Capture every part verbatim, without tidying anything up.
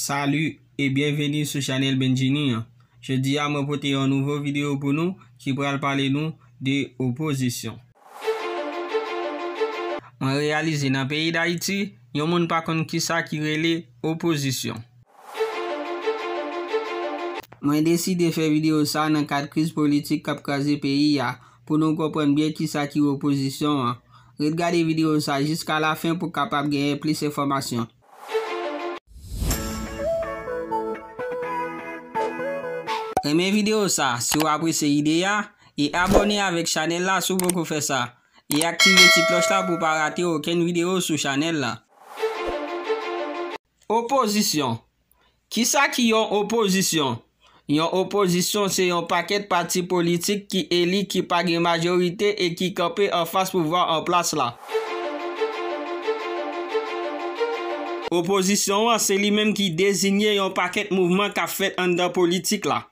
Salut e byenveni sou chanèl Benjini an. Jodi a mwen pote yon nouvo videyo pou nou ki pral pale nou de opozisyon. Mwen reyalize nan peyi Dayiti, yon moun pa konn kisa ki rele opozisyon. Mwen deside fè videyo sa nan kad kriz politik k ap kraze peyi a, pou nou konprann byen kisa ki opozisyon an. Ret gade videyo sa jiska lafen pou kapab genyen plis enfòmasyon. Renmen videyo sa si w apresye ide a, e abòne avèk chanèl la si w poko fè sa, e aktive ti klòch la pou w pa rate okenn videyo sou chanèl la. Opozisyon. Kisa ki yon opozisyon? Yon opozisyon se yon pakèt pati politik ki eli ki pa gen majorite e ki kanpe anfas pouvwa an plas la. Opozisyon an se li menm ki deziye yon pakèt mouvman k ap fèt anndan politik la.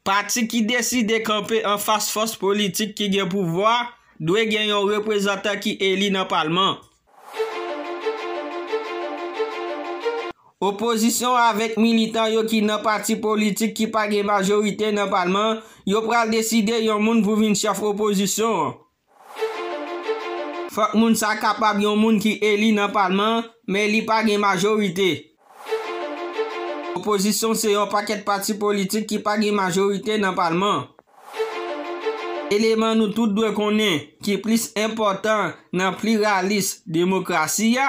Pati ki deside kanpe anfas fòs politik ki gen pouvwa dwe gen yon reprezantan ki eli nan palman. Opozisyon avèk militan yo ki nan pati politik ki pa gen majorite nan palman, yo pral deside yon moun pou vin chèf opozisyon an. Fòk moun sa kapab yon moun ki eli nan palman, men li pa gen majorite. Opozisyon se yon pakèt pati politik ki pa gen majorite nan palman. Eleman nou tout dwe konnen ki plis enpòtan nan pliralis demokrasi a,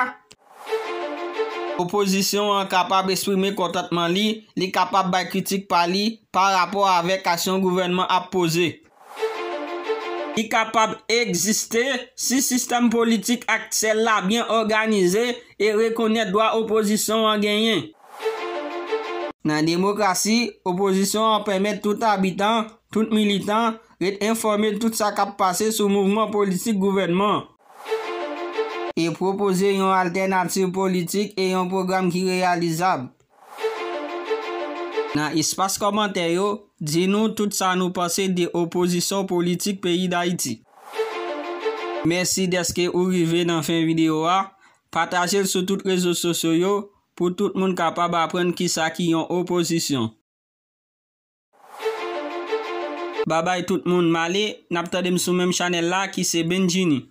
opozisyon an kapab eksprime kontantman li, li kapab bay kritik pa li pa rapò avèk aksyon gouvènman ap poze. Li kapab egziste si sistèm politik aktyèl la byen òganize e rekonèt dwa opozisyon an genyen. Nan demokrasi, opozisyon an pèmèt tout abitan, tout militan, ret enfòme tout sa k ap pase sou mouvman politik gouvènman an, e pwopoze yon altènativ politik e yon pwogram ki reyalizab. Nan espas kòmantè yo, di nou tout sa nou panse de opozisyon politik peyi Dayiti. Mèsi dèske ou rive nan fen videyo a. Pataje l sou tout rezo sosyo yo pou tout moun kapab aprann kisa ki yon opozisyon. Babay tout moun, m ale, n ap tande m sou menm chanèl la ki se Benjini.